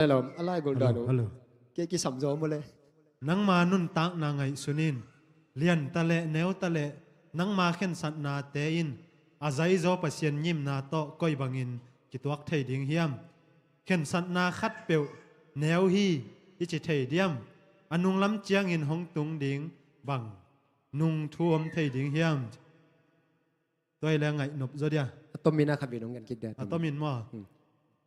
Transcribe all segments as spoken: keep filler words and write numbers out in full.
Hello, a lai gol dan uh. Hello. Kei kisam zaw maw le. Nangma nuntakna ngaihsun in, lian ta leh neu ta leh nangma khensatnate in a zaizaw Pasian ngimna tawh koi bangin kituak thei ding hiam? Khensatna khatpeuh neu hi i ci thei diam? A nunglam ciangin hong tung ding bang nung thu om thei ding hiam? Tua hi leh ngaih nop zaw dia. A tomin a khat vei nong gen kik dia. A tomin maw? Hmm.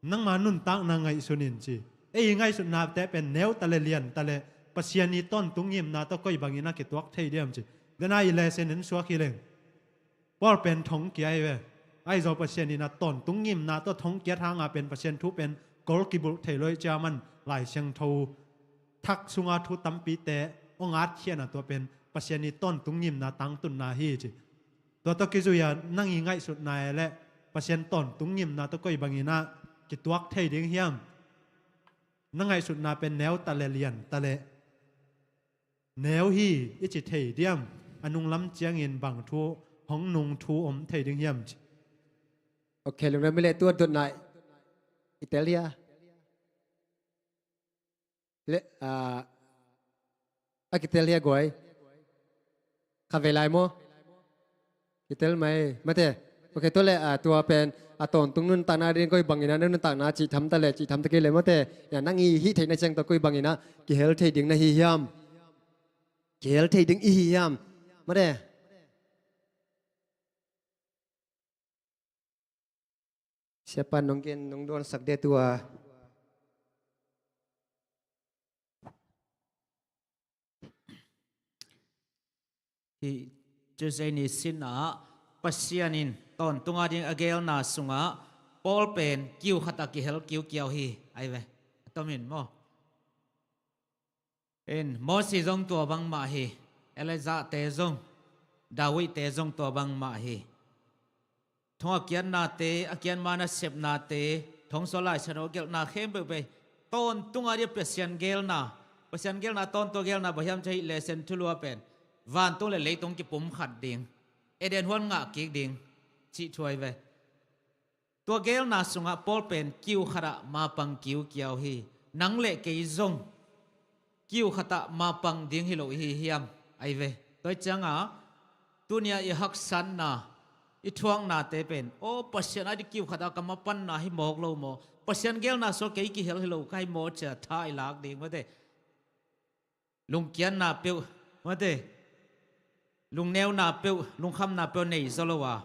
Nangma nuntakna ngaihsun in ci. Ei ngaihsutnate pen neu ta leh lian ta leh Pasian i tawntung ngimna tawh koi bangin a kituak thei diam ci. Dena i lesson en suak hi leng. Paul pen thongkia hi ve. Ahi zong Pasian in a tawntung ngimna tawh thongkiat hanga pen Pasian thu pen kol kibulh thei lo hi cia man Lai Siangtho thak sunga thu tampite hong atkhiatna tua pen Pasian i tawntung ngimna tangtunna hi ci. Tua tawh kizui-a nang i ngaihsutna e leh Pasian tawntung ngimna tawh koi bangin ah kituak thei ding hiam? Na ngaihsutna pen neu ta leh lian ta leh neu hi i ci thei diam? A nunglam ciangin bang thu hong nung thu om thei ding hiam ci. Ok, lungdam i leh tua dotna i tel hia. Le, ah, a kitel hia guai. Kha vei lai maw? Kitel mai mate. Ok, tua le, ah, tua pen a tawntung nuntakna ding koi bangin a nuntakna cih tham ta le cih tham ta kei le mate. Ya, nang i hih theihna ciang tawh koi bangin a kihel thei ding na hi hiam? Kihel thei ding i hi hiam? Mate. Siapa nong gen nong dawnsak dia tua. Hih Tuesday ni sinah Pasian in tawntung a ding a gelna sungah Paul pen kiu khatah kihel kiukiau hi. Ai ve. A tomin maw? In, Moses zong tua bangmah hi. Elijah te zong, David te zong tua bangmah hi. Thong a kiatnate, a kiatma nasepnate, thong sua Lai Siangtho gelhna khempeuh pen tawntung a dia Pasian gelna, Pasian gelna tawntung a gelna bang hiam cih leh lesson thulu-a pen vantung le leitung kipumkhat ding, Eden huan ngah kik ding cih thu ai ve. Tua gelna sungah Paul pen kiu khatah mapang kiukiau hi. Nang le kei zong kiu khatah mapang ding hi lo i hi hiam? Ai ve. Tua hi cianga tunia i haksatna, i thuaknate pen, aw, Pasian a di kiu khatah ka mapanna hi mawk lo maw? Pasian gelna sua kei kihel hi lo ka hi maw cia tha i lak ding mate. Lungkiatna peuh mate, lungneuna peuh, lungkhamna peuh nei zaw lo a,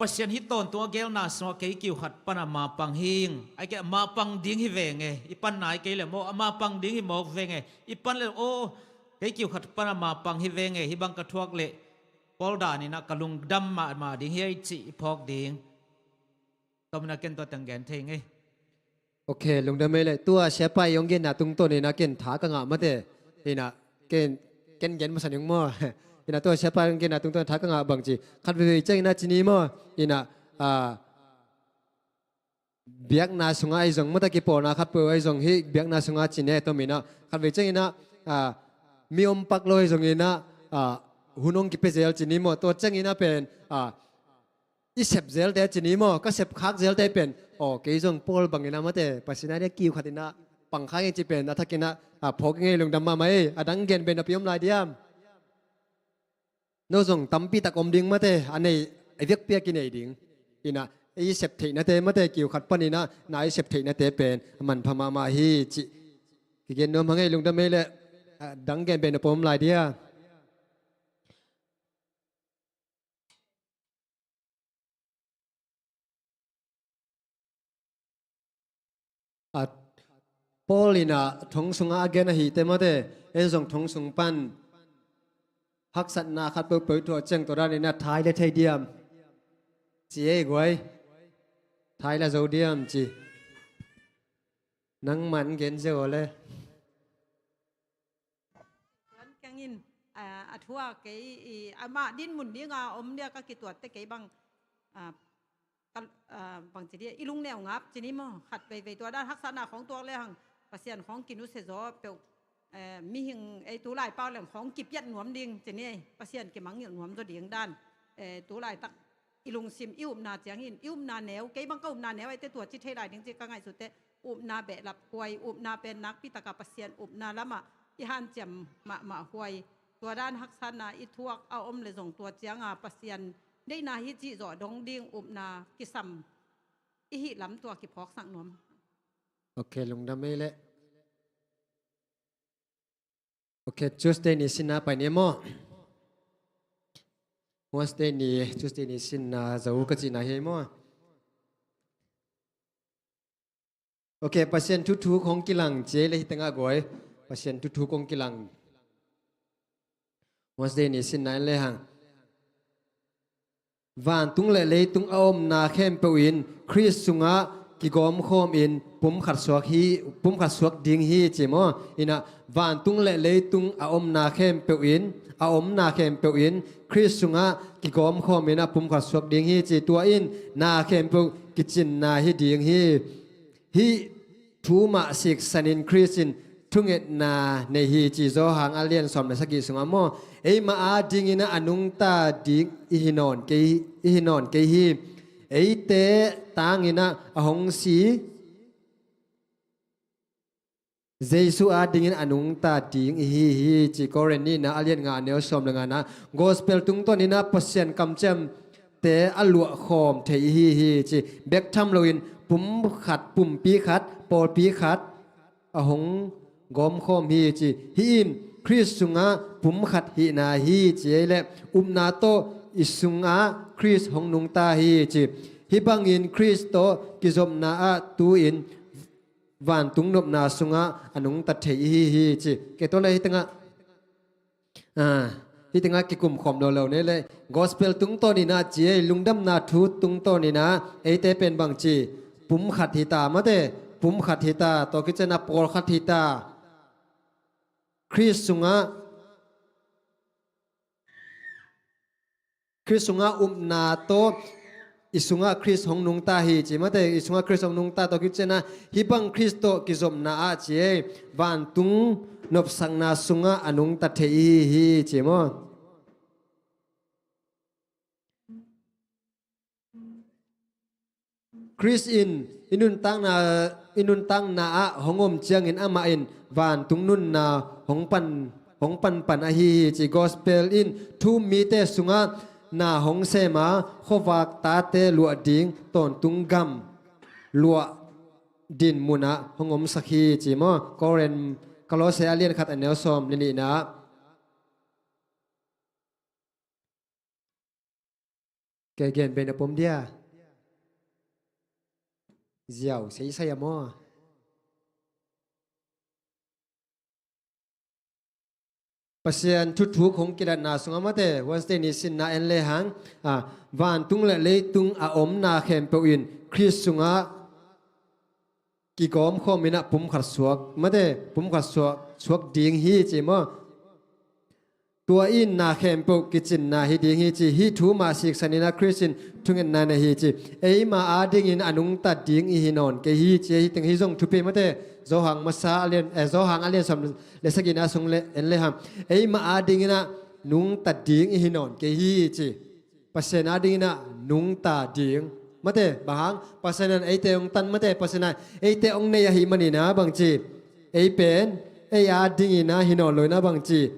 Pasian hih tawntung a gelna sungah kei kiu khat pana mapang hing. Ai kei mapang ding hi venge, i panna ai kei le maw, a mapang ding hi mawk venge, i pan le aw, kei kiu khat pana mapang hi venge, hih bang ka thuak leh Paul daninah ka lungdam mahmah ding hi ai cih i phawk ding. Tomina ken tua teng gen thei ngei. Ok, lungdam ei le. Tua siapa i hong genna tungtawn inah ken tha ka ngah mate. Inah ken, ken gen masa ning maw? Inah tua siapa i hong genna tungtawn tha ka ngah bangci khat veivei ciang inah cini maw? Inah, ah, biakna sungah ahi zong mata kipawlna khat peuh ahi zong hih biakna sungah cine tom inah khat vei ciang inah, ah, mi om pak lo ahi zong inah, ah, hun hong kipia zel cini maw? Tua ciang inah pen, ah, i sep zelte cini maw, ka sep khak zelte pen, aw, kei zong Paul bangin a mate, Pasian a dia kiu khatin a pang khak ing ci pen a thakin a, a phawk ing ei lungdam mahmah ei. A dang gen pen a pi om lai diam? No zong tampi tak om ding mate, a nei, a viakpi a kinei ding. Inah, i sep theihnate mate, kiu khat panin a, na i sep theihnate pen a manpha mahmah hi cih kigen nuam hang ei lungdam ei le. A dang gen pen a pi om lai dia? A, Paul inah thong sungah a gen ahite mate, en zong thong sung pan haksatna khat peuhpeuh thuah ciang tua dan inah thai le thei diam? Ci ei guai. Thai la zo diam ci. Nangman gen zia aw le. Tuan kengin, a, a thu a kei, i, amah dinmun dinga om dia ka kituatte kei bang, a, ka, a, bangci dia, i lungneu ngap cini maw, khat veivei tua dan haksatna khawng tuak le hang, Pasian khawng kinusia zaw peuh, eh, mihing ei tulai pau leng khawng kipiat nuam ding cini ei, Pasian kimangngilh nuam zaw ding dan, eh, tulaitak i lungsim, i upna ciangin, i upna neu, kei bang ka upna neu, eite tua ci thei lai ding ci ka ngaihsutte, upna behlap huai, upna pen nakpi taka Pasian upna lamah i hanciam mahmah huai. Tua dan haksatna i thuak a om le zong tua cianga Pasian deihna hi cih zawh dong ding upna kisam i hih lam tua kiphawksak nuam. Ok, lungdam ei leh. Ok, Tuesday ni sinna pai ni maw? Wednesday ni, Tuesday ni sinna zo ka cihna hi maw? Ok, Pasian thuthuk hong kilang ci ei leh hih tengah guai. Pasian thuthuk hong kilang. Wednesday ni sinna en lehang. Vantung le leitung a omna khempeuh in Khrist sungah kigawmkhawm in pumkhat suak hi, pumkhat suak ding hi ci maw? Inah vantung le leitung a omna khempeuh in, a omna khempeuh in Khrist sungah kigawmkhawm in a pumkhat suak ding hi ci. Tua in na khempeuh kicinna hi ding hi. Hih thu mah siksanin Khrist in thungetna nei hi ci Johan a lian sawm le sagih sungah maw? Eimah adingin a nungta ding i hi nawn kei, i hi nawn kei hi. Eite tangin a hong si Jesu adingin a nungta ding i hi hi ci Korin nihna a lian nga a neu sawm le ngana. Gospel tungtawnin a Pasian kamciamte a luahkhawm thei i hi hi ci. Bek tham loin pumkhat, pumpi khat, pawlpi khat a hong gawmkhawm hi ci. Hih in Khrist sungah pumkhat hihna hi ci ei leh upna tawh i sungah Khrist hong nungta hi ci. Hih bangin Khrist tawh kizopna ah tu-in vantung nopna sungah a nungta thei i hi hi ci. Kei tawh le hih tengah Ah, hih tengah kikum khawm lo lo nei leh gospel tungtawnin a ci ei, lungdamna thu tungtawnin a eite pen bang ci, pumkhat hi ta mate, pumkhat hi ta, tua kician a pawlkhat hi ta. Khrist sungah Khrist sungah upna tawh i sungah Khrist hong nungta hi ci mate, i sungah Khrist hong nungta tawh kician a hih bang Khrist tawh kizopna ah ci ei, vantung nopsakna sungah a nungta thei i hi hi ci maw? Khrist in i nuntakna, i nuntakna ah hong om ciangin amah in vantung nunna hong pan, hong panpan ahi hi ci. Gospel in thu-um mite sungah na hong sem a, khuavak tate luah ding tawntung gam luah din munah hong omsak hi ci maw? Korin, Kolose a lian khat a neu sawm le nihna ah. Kei gen bei na pom dia. Ziau seisai a maw? Pasian thuthuk hong kilatna sungah mate, Wednesday ni sinna en lehang, a, vantung le leitung a omna khempeuh in Khrist sungah kigawmkhawm in a pumkhat suak, mate, pumkhat suak, suak ding hi ci maw? Tua in na khempeuh kicinna hi ding hi ci, hih thu mah siksan in a Khrist in thungetna nei hi ci. Eima adingin a nungta ding i hi nawn kei hi ci, hih teng hi zong thupi mate, Johan masa a lian, eh, Johan a lian sawm le sagihna sung le en lehang. Eima adingin a nungta ding i hi nawn kei hi ci. Pasian adingin a nungta ding. Mate, bang hang, Pasian in eite hong tan mate, Pasian in eite hong nei ahih manin a bang ci. Ei pen, ei adingin a hi nawn lo in a bang ci.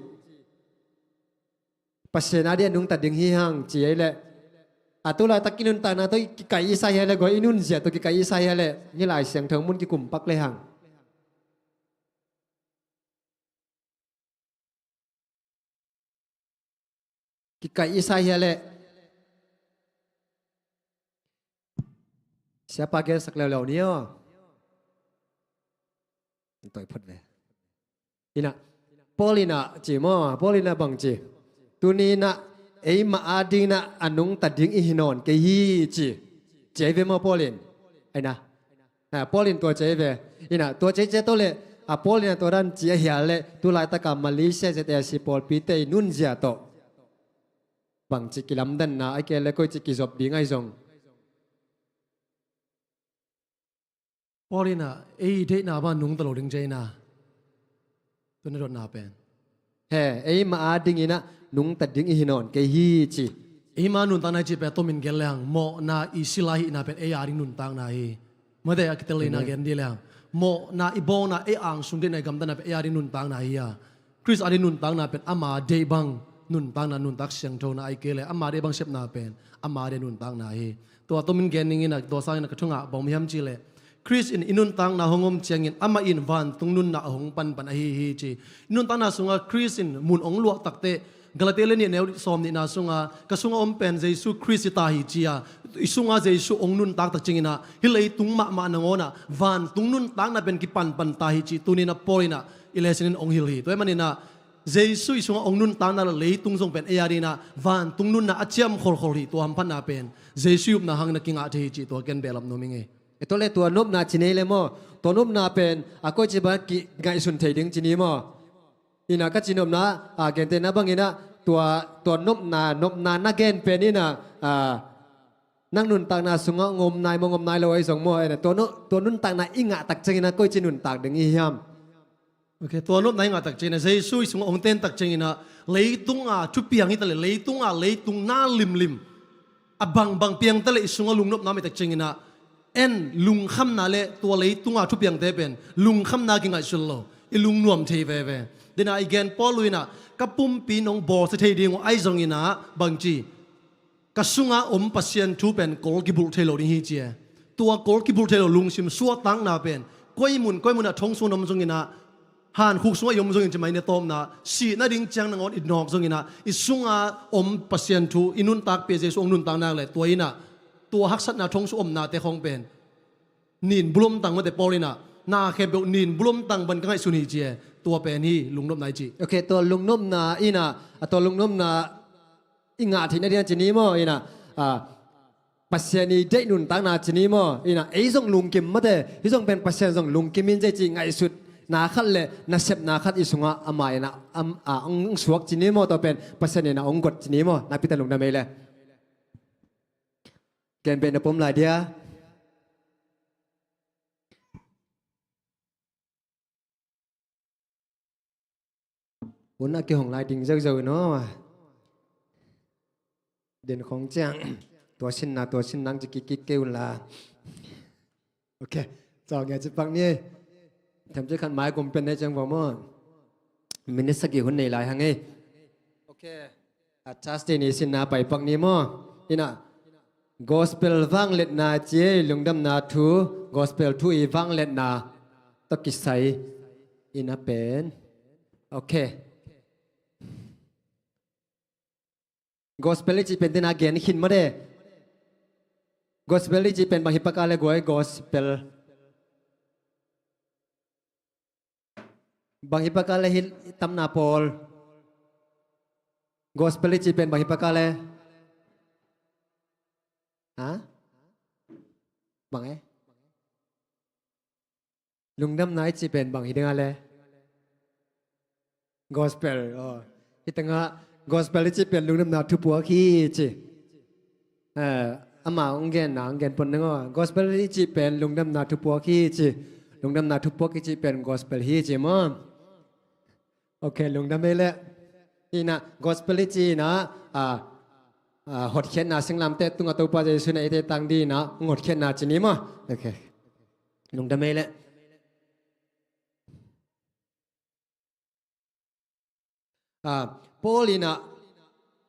Pasian adingin a nungta ding hi hang ci ei leh. A tu laitak i nuntakna tawh kikai i sa hia leh, gua i nunzia tawh kikai i sa hia leh. Ni Lai Siangtho mun kikum pak lehang. Kikai i sa hia leh. Siapa gensak leuleu ni aw. Toi phot ve. Ina, Paul ina ci maw, Paul ina bang ci. Tuni ina, eima adingin a nungta ding i hi nawn kei hi ci. Ci ei ve maw Paul in. Aina. Ha, Paul in tua ci ei ve. Ina, tua ci ei ci ei tawh leh, a Paul ina tua dan ci a hia leh, tu laitaka Malaysia Z A C pawlpite i nunzia tawh. Bang ci kilamdanna, a kei leh koi ci kizop ding ahi zong. Paul ina, ei deihna bang nungta lo ding ci ei ina. Tuni dotna pen. He, eima adingin a nungta ding i hi nawn kei hi ci. Eima nuntakna i cih pen tomin gen lehang, mawhna i sila hihna pen ei ading nuntakna hi. Mate a kitel leina gen di lehang. mawhna i bawlna, ei angsung deihna, i gamtatna pen ei ading nuntakna hi a, Khrist ading nuntakna pen ama deih bang nuntakna, nuntak siangthona, ahih kei leh ama deih bang sepna pen ama deih nuntakna hi. Tua tomin gen ning in a, tua sangin a ka thu ngah bang om hiam cih leh, Khrist in i nuntakna hong om ciangin amah in vantung nunna a hong panpan ahi hi ci. I nuntakna sungah Khrist in mun hong luah takteh, Galatia le nih neu sawm nihna sungah, ka sungah om pen Jesu Khrist hi ta hi ci a, i sungah Jesu hong nuntak tak ciangin a, hih leitung mahmah nangawn a vantung nuntakna pen kipanpan ta hi ci, tuni in a Paul in a i lesson in hong hilh hi. Tua ahih manin a, Jesu i sungah hong nuntakna le leitung zong pen ei ading in a vantung nunna a ciam kholkhol hi. Tua hamphatna pen Jesu i upna hangin a kingah thei hi ci, tua ken behlap nuam ing ei. E, tua le tua nopna ci ni le maw? Tua nopna pen a koici bang kingaihsun thei ding ci ni maw? Ina ka ci nopna, a, gentehna bangin a, tua, tua nopna, nopna na gen pen ina, a, nang nuntakna sungah ngom nai maw, ngom nai lo ahi zong maw, ina tua nu-, tua nuntakna i ngah tak ciangin a koici nuntak ding i hiam? Ok, tua nopna i ngah tak ciangin a, Jesu i sungah hong ten tak ciangin a, leitung a thupiang hi ta le, leitung a leitung na limlim a bangbang piang ta le, i sungah lungnopna om i tak ciangin a, en lungkhamna le tua leitung a thupiangte pen lungkhamna kingaihsun lo, i lungnuam thei veve. Dena i gen Paul uh in a, ka pumpi nong bawlsia thei ding uh ahi zongin a, bangci, ka sungah om Pasian thu pen kol kibulh thei lo ding hi ci e. Tua kol kibulh thei lo lungsim suahtakna pen koi mun koi mun ah thong sung om zongin a, hankhuk sungah i om zongin ci mai, na tawpna, sih nading ciang nangawn i nawk zongin a, i sungah om Pasian thu, i nuntakpih Jesu hong nuntak nak le, tua in a, tua haksatna thong sung omnate khong pen nin bulom tang mate, Paul in a, na khempeuh nin bulom tang bang ka ngaihsun hi ci e. Tua pen hi lungnopna i cih. Ok, tua lungnopna in a, a tua lungnopna i ngah theih nading a ci ni maw, ina, a, Pasian i deih nuntakna ci ni maw, ina, ei zong lungkim mate, hih zong pen Pasian zong lungkim in zei cih ngaihsutna khat le nasepna khat i sungah ama ina, am, a, hong suak ci ni maw, tua pen Pasian ina hong got ci ni maw, nakpi tak lungdam ei le. Ken beh na pom lai dia. Hun a kihong lai ding zeuhzeuh in aw. Den khong ciang. Tua sinna, tua sinna ci kikik kei un la. Ok. Cawng ngia ci pak ni. Tham ci khat mai kum pen nei ciang vua maw. Minute sagih hun nei lai hang ei. Ok. A Thursday ni sinna pai pak ni maw. Ina. Gospel vangliatna ci ei, lungdamna thu, gospel thu i vangliatna tawh kisai ina pen. Ok. Gospel i cih pen tena gen khin mate. Gospel i cih pen bang hi paka le guai, gospel. Bang hi paka le hi tamna pawl. Gospel i cih pen bang hi paka le. Ha? Bang e? Lungdamna i cih pen bang hi dinga le. Gospel. Oh. Hi tengah gospel i cih pen lungdamna thupuak hi ci. Eh, ama hong genna, hong gen pon ding aw. Gospel i cih pen lungdamna thupuak hi ci. Lungdamna thupuak i cih pen gospel hi ci maw. Ok, lungdam ei le. Ina, gospel i cih ina, a, a, hotkhiatna singlamteh tungah Topa Jesu na i te tang dina, hotkhiatna ci ni maw. Ok. Lungdam ei le. A, Paul ina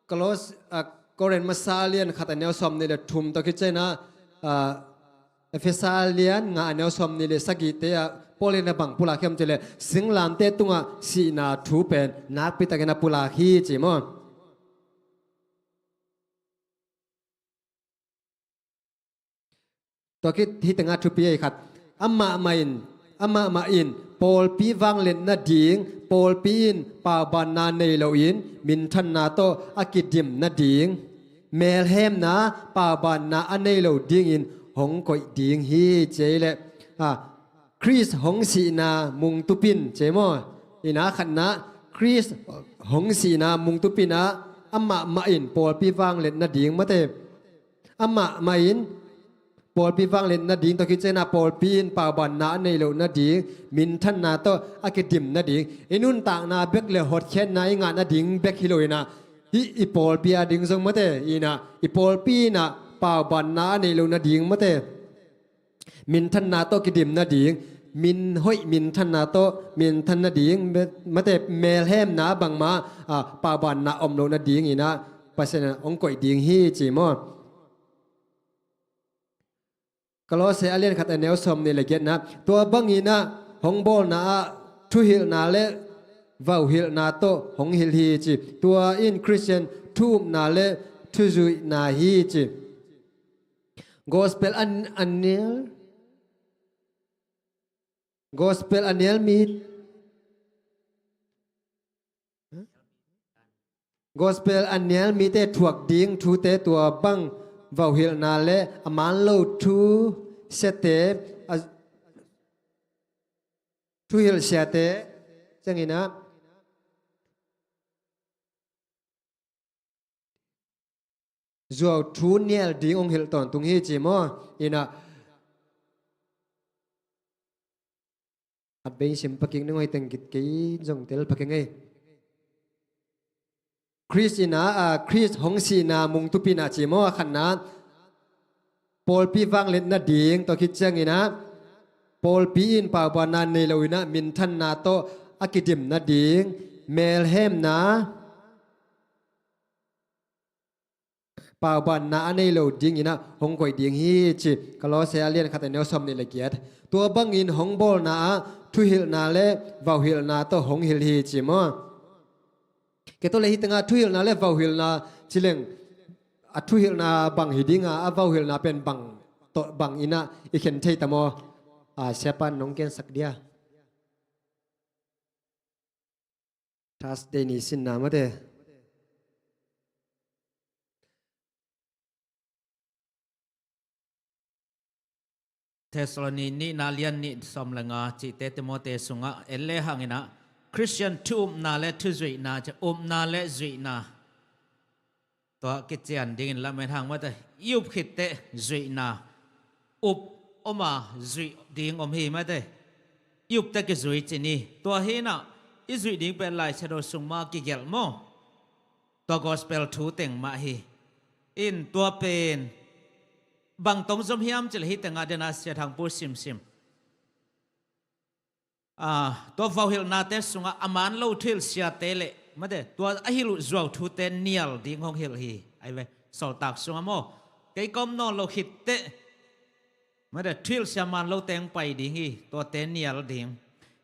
Kolos, a, Korin masa lian khat a neu sawm nih le thum tawh khit ciangin a, a, Efesa lian nga a neu sawm nih le sagihte ah Paul ina bang pulak hiam cih le singlamteh tungah sihna thu pen nakpi takin a pulak hi ci maw. Tua khit hih tengah thupi ei khat. Amah mah in, amah mah in pawlpi vangliat nading, pawlpi in paubanna nei loin minthanna tawh a kidim nading, melhemna paubanna a nei lo dingin hong koih ding hi ci ei le. A, Khrist hong sihna mungtupin ci ei maw. Ina khatna, Khrist hong sihna mungtupin ah amah mah in pawlpi vangliat nading mate. Amah mah in pawlpi vangliat nading tawh khit ciangin a pawlpi in paubanna a nei lo nading, minthanna tawh a kidim nading, i nuntakna bek le hotkhiatna i ngah nading bek hi lo ina, hih i pawlpi ading zong mate ina, i pawlpi ina paubanna a nei lo nading mate. Minthanna tawh kidim nading, min hoih, minthanna tawh minthan nading, mate, melhemna bangmah, a, paubanna om loh nadingin ah Pasian in ah hong koih ding hi ci maw? Kolose a lian khat a neu sawm nih le giatna, tua bangin ah hong bawlna ah thuhilhna le vauhilhna tawh hong hilh hi ci. Tua in Khristian thu-upna le thuzuihna hi ci. Gospel a, a nial, gospel a nial mi, gospel a nial mite thuak ding thute tua bang vauhilhna le a man lo thu siate, a, thuhilh siate ciangin ah zuau thu nial ding hong hilh tawntung hi ci maw? Inah at bei sim pakik ning hoih teng kit kei zong tel pakik ngei. Khrist inah, a, Khrist hong sihna mung tupina ci maw? A khatna pawlpi vangliat nading tawh khit ciangin ah pawlpi in paubanna nei lo inah minthanna tawh a kidim nading, melhemna, paubanna a nei lo dingin ah hong koih ding hi ci. Kolose a lian khat a neu sawm nih le giat. Tua bangin hong bawlna ah thuhilhna le vauhilhna tawh hong hilh hi ci maw? Kei tawh le hi tengah thuhilhna le vauhilhna ci leng a thuhilhna bang hi dinga a vauhilhna pen bang tawh bang inah i khen thei ta maw? A, siapa in nong kensak dia. Thursday ni sinna mate. Thessaloni nihna lian nih sawm le nga cihte Timote sungah en le hanginah Khristian thu-upna le thuzuihna ci, upna le zuihna tua kician dingin lamen hang mate. I up khitteh zuihna, up om a zuih ding om hi mate. I upteh kizui ci ni. Tua hinah i zuih ding pen Lai Siangtho sung mah kigelh maw? Tua gospel thu teng mah hi. In tua pen bang tong zom hiam cih leh hih tengah dena Sia Thang Pu simsim. Ah, tua vauhilhnate sungah a man lo thuhilh siate le mate, tua a hilh uh zuau thute nial ding hong hilh hi. Ai ve, sawltak sungah maw? Kei kawm nawn lo khitteh mate, thuhilh sia man lo teng pai ding hi, tuate nial ding.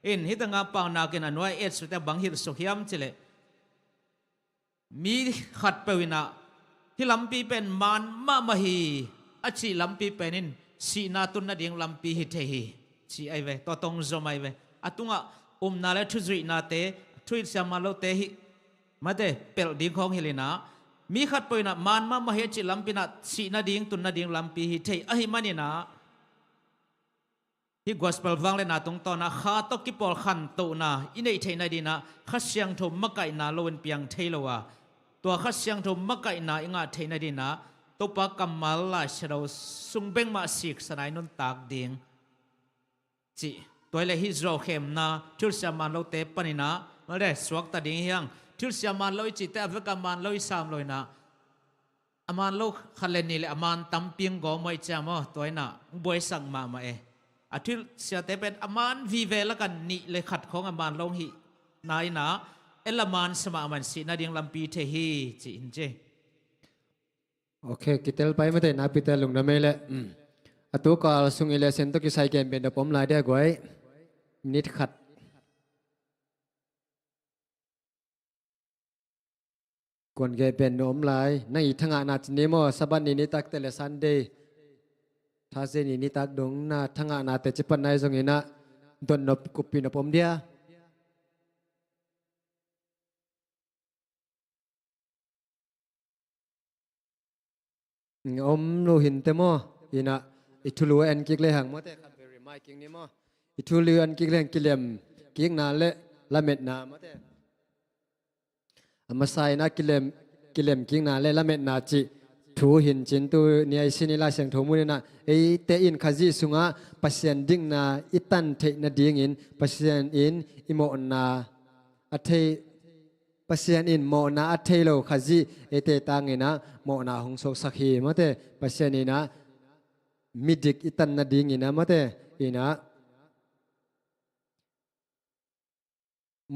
In hih tengah paunakin a nuai et sute bang hilh suk hiam cih leh mi khatpeuh inah hih lampi pen man mahmah hi a cih lampi pen in sihna tun nading lampi hi thei hi, ci ai ve, tua tong zom ai ve. A tungah upna le thuzuihnate, thuhilh sia man lote hih mate pelh ding khawng hilh inah mi khatpeuh inah man mahmah hi a cih lampi inah sihna ding tun nading lampi hi thei ahih maninah hih gospel vangliatna tungtawnah kha tawh kipawl khantohna i neih theih nadinah Kha Siangtho makaihna lo in piang thei lo a, tua Kha Siangtho makaihna i ngah theih nadinah Topa kammal Lai Siangtho sung bengmah siksan a i nuntak ding cih. Tua hileh hih zuaukhemna thuhilh sia man lote paninah mate suakta ding hi hang. Thuhilh sia man lo i cihte a vekah man lo i sam lo inah a man lo khat le nih le a man tampi hong gawm uh ahih ciang maw, tua inah hong buaisak mahmah e. A thuhilh siate pen a man vive lakah nih le khat khawng a man lo hong hihna inah en la man sa mahmah in sihna ding lampi thei hi, ci in ci. Ok, kitel pai mate, nakpite lungdam ei leh. A tukal sung i lesson tawh kisai genbeh nop om lai dia guai. Minit khat. Kuan geh pen na om lai, nang i thangahna ci ni maw, Sabbath ni nitak te le Sunday, Thursday ni nitak dong na thangahnate ci pan nai zong inah dot nop, kuppih nop om dia. Om lo hinte maw? Inah i thulu a en kik le hang mawte, khat beri mai kik ni maw? I thulu a en kik le hang kilem kikna le lametna mawte. A masa inah kilem, kilem kikna le lametna cih thu hi in cin tu ni a i sin i Lai Siangtho mun inah eite in Khazih sungah Pasian dikna i tan theih nadingin Pasian in i mawhna a thei, Pasian in mawhna a thei lo Khazih eite tanginah mawhna hong suaksak hi mawte. Pasian inah midik i tan nadinginah mawte, inah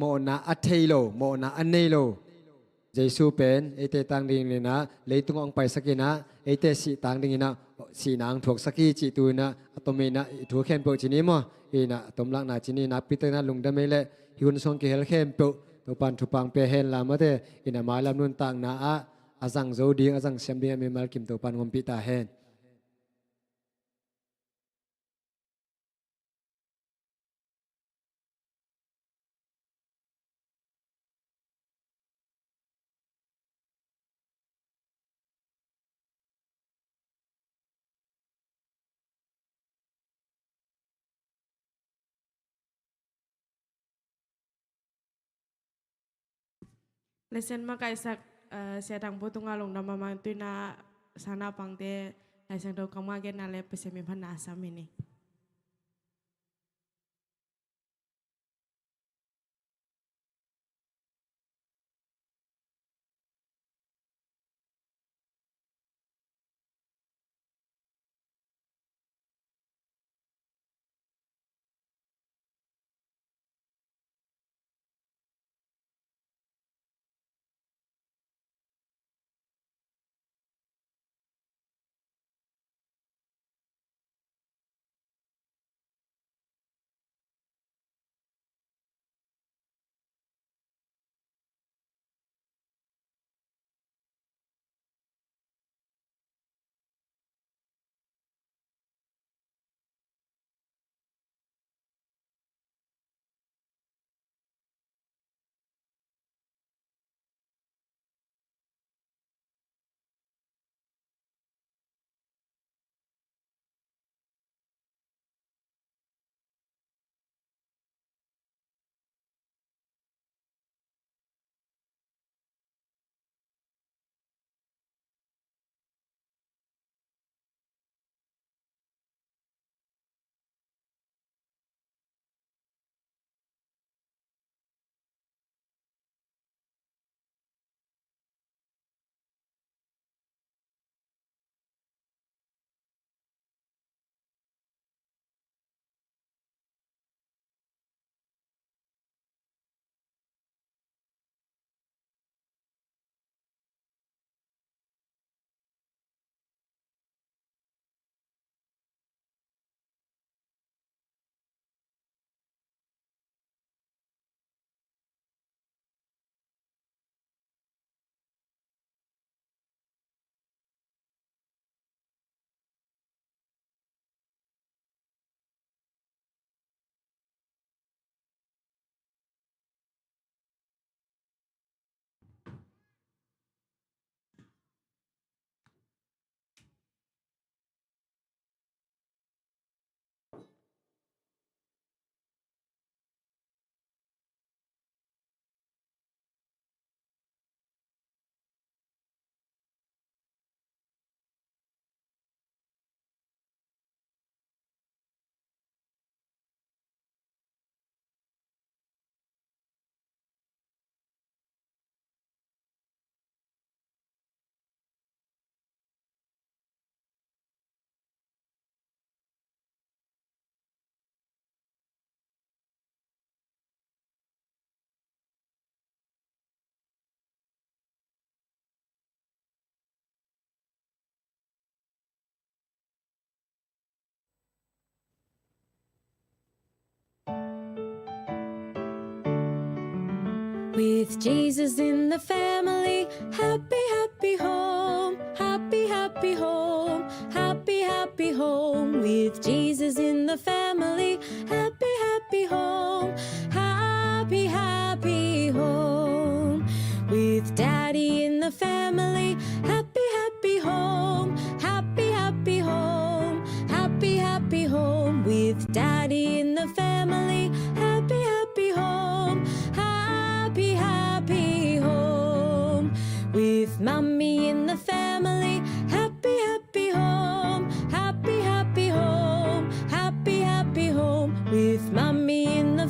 mawhna a thei lo, mawhna a nei lo Jesu pen eite tang dingin ah leitung ah hong paisak in ah, eite sih tang dingin ah sihna hong thuaksak hi cih tu in ah, a tom in ah i thu khempeuh ci ni maw, in ah a tom lakna ci ni. Nakpi takin ah lungdam ei leh, hih hun sung kihel khempeuh Topa'n thupha hong pia hen la, mate, in ah mailam nuntakna ah a zang zo ding, a zang siam ding a mimal kim Topa'n hong ompih ta hen. Lesen makaihsak, eh, Sia Thang Pu tungah lungdam mahmah ing. Tu in ah sang naupangte Lai Siangtho kammal genna le Pasian min phatna a sam hi ni. With Jesus in the family, happy, happy home. Happy, happy home, happy, happy home. With Jesus in the family, happy, happy home. Happy, happy home. With Daddy in the family, happy, happy home. Happy, happy home, happy, happy home. With Daddy in the family, happy, happy home. Happy, happy home. With Mommy in the family, happy, happy home. Happy, happy home, happy, happy home. With Mommy in the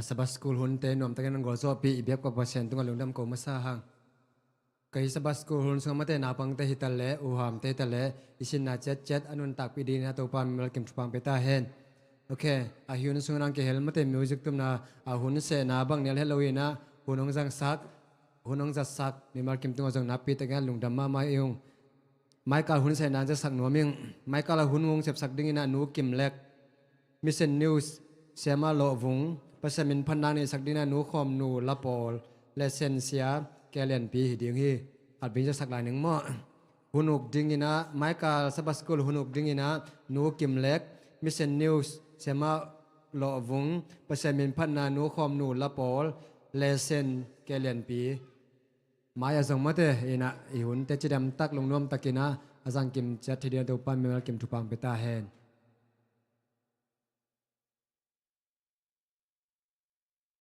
Sabbath School hunte nuamtakin an gualzawhpih i biak Pasian tungah lungdam ko masa hang. Ka hi Sabbath School hun sungah mate naupangte hi ta leh, uhamte hi ta leh, i sinna ciatciat a nuntakpih dingin ah Topa mimal kim thupha hong pia ta hen. Ok, a hi hun sungah nang kihel mate music tumna a hun sehna bang nial het lo in ah hun hong zangsak, hun hong zatsak mimal kim tungah zong nakpi takin ah lungdam mahmah i hung. Michael hun sehna zatsak nuam ing. Michael a hun hong sepsak dingin ah Nu Kim Lek, Mission News, Siama Lawh Vung, Pasian min phatna neihsak dingin ah Nu Khawm Nu La Pawl, Lesen Sia Ke Lianpi hi ding hi. Albin zatsak lai ning maw. Hun uk dingin ah Michael Sabbath School hun uk dingin ah Nu Kim Lek, Mission News, Siama Lawh Vung, Pasian min phatna Nu Khawm Nu La Pawl, Lesen Ke Lianpi. Mai-ah zong mate in ah i hunte cidam tak lungnuam takin ah a zang kim ciat hi ding ah Topa mimal kim thupha hong pia ta hen.